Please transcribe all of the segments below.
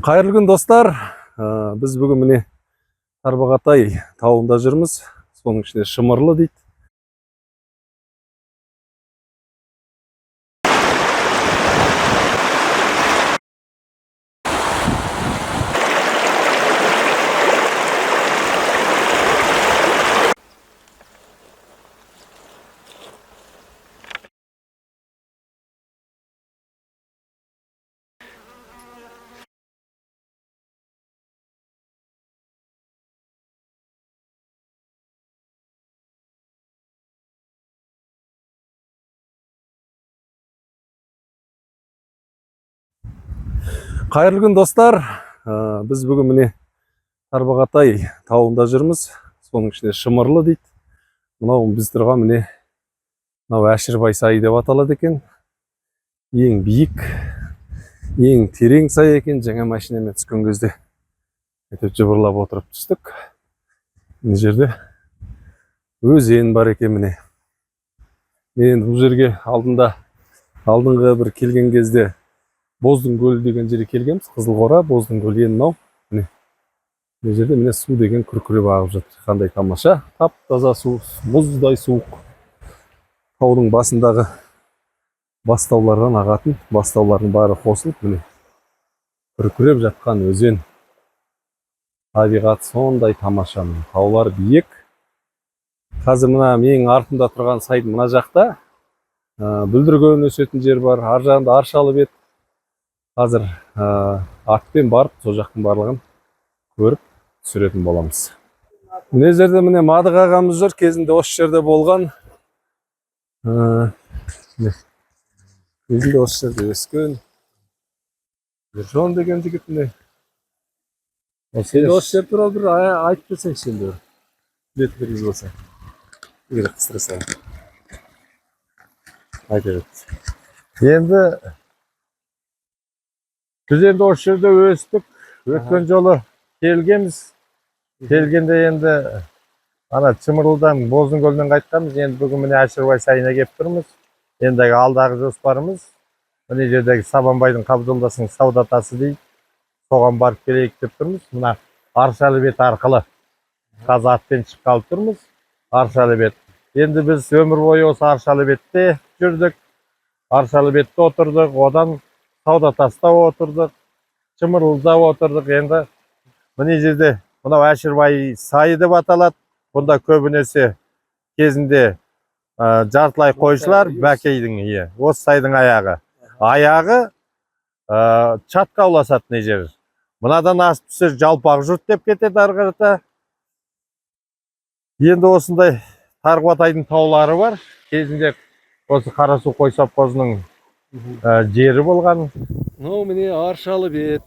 Қайырлы күн, достар. Біз бүгін, міне, Тарбағатай тауында жүрміз. Соның ішінде Шымырлы дейді. Қайырлы күн, достар. Біз бүгін, міне, Тарбағатай тауында жүрміз. Соның ішінде Шымырлы дейді. Мынау біз тұрған, міне, мынау Әшірбай сайы деп аталады екен. Ең биік, ең терең сай екен. Жаңа машинамен түскен кезде әйтеуір жыбырлап отырып түстік. Мына жерде өзен бар екен, міне. Мен енді бұл жерге алдында, алдыңғы бір келген кезде Боздың көлі деген жерге келгенбіз. Қызылқора, Боздың көлі. Енді мынау, міне, мына жерде, міне, су деген күркіреп ағып жатыр. Қандай тамаша, тап таза су, мұздай суық. Таудың басындағы бастаулардан ағатын бастаулардың бәрі қосылып, міне, күркіреп жатқан өзен. Табиғат сондай тамаша, міне, таулар биік. Қазір мына менің артымда тұрған сайдың мына жақта бүлдірген өсетін жер бар, ар жағында аршалы бет. Қазір атпен барып, сол жақтың барлығын көріп түсіретін боламыз. Мына жерде, міне, Мадық ағамыз жүр, кезінде осы жерде болған. Міне, кезінде осы жерде өскен Ержан деген жігіт, міне. Енді осы жер туралы бір айтып берсеңші енді, бір білетіндеріңіз болса, егер қыстыра салайын, айта бер. Енді біз енді осы жерде өстік. Өткен жолы келгенбіз. Келгенде енді ана Шымырлыдан, Боздың көлінен қайтқанбыз. Енді бүгін, міне, Әшірбай сайына келіп тұрмыз. Енді алдағы жоспарымыз мына жердегі Сабанбайдың Қабдолдасының сауда тасы дейді. Соған барып келейік деп тұрмыз. Мына Аршалы бет арқылы қазір атпен шыққалы тұрмыз. Аршалы бет. Енді біз өмір бойы осы Аршалы бетте жүрдік. Аршалы бетте отырдық. Одан сауда таста отырдық. Шымырлыда отырдық. Енді мына жерде мынау Әшірбай сайы деп аталады. Бұнда көбінесе кезінде жартылай қойшылар Бәкейдің, иә, осы сайдың аяғы. Аяғы чатқа ұласады мына жер. Мынадан асып түссе, Жалпақ жұрт деп кетеді ары қарата. Енді осындай Тарбағатайдың таулары бар. Кезінде осы Қарасу қой совхозының жері болған. Мынау, міне, Аршалы бет.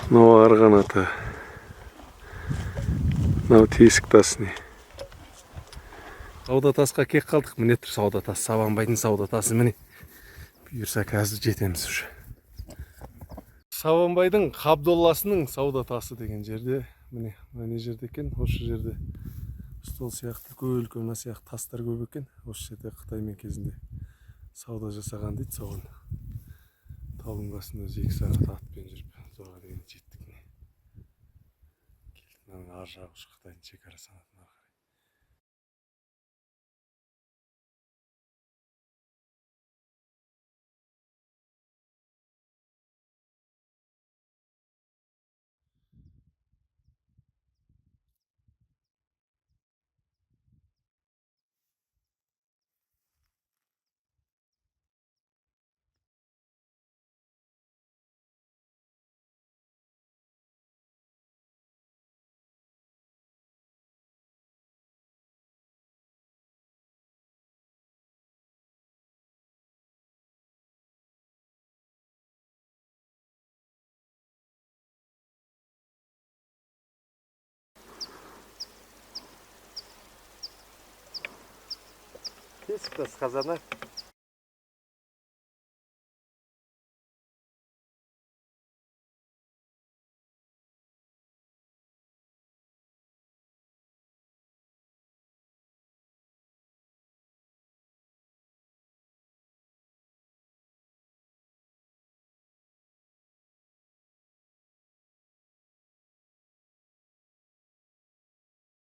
Мынау арғанаты, мынау тесік тас. Не, сауда тасқа кеп қалдық. Міне тұр сауда тас, Сабанбайдың сауда тасы, міне. Бұйырса, қазір жетеміз уже. Сабанбайдың Қабдолласының сауда тасы деген жерде, міне, мына не жерде екен? Осы жерде стол сияқты үлкен үлкен мына сияқты тастар көп екен. Осы жерде Қытаймен кезінде сауда жасаған дейді. Соған таудың басында өзі 2 сағат атпен жүріп, зорға дегенде жеттік, міне, келдік. Мынаның ар жағы уже Қытайдың шекарасы ары қарай. Тесік тас қазаны.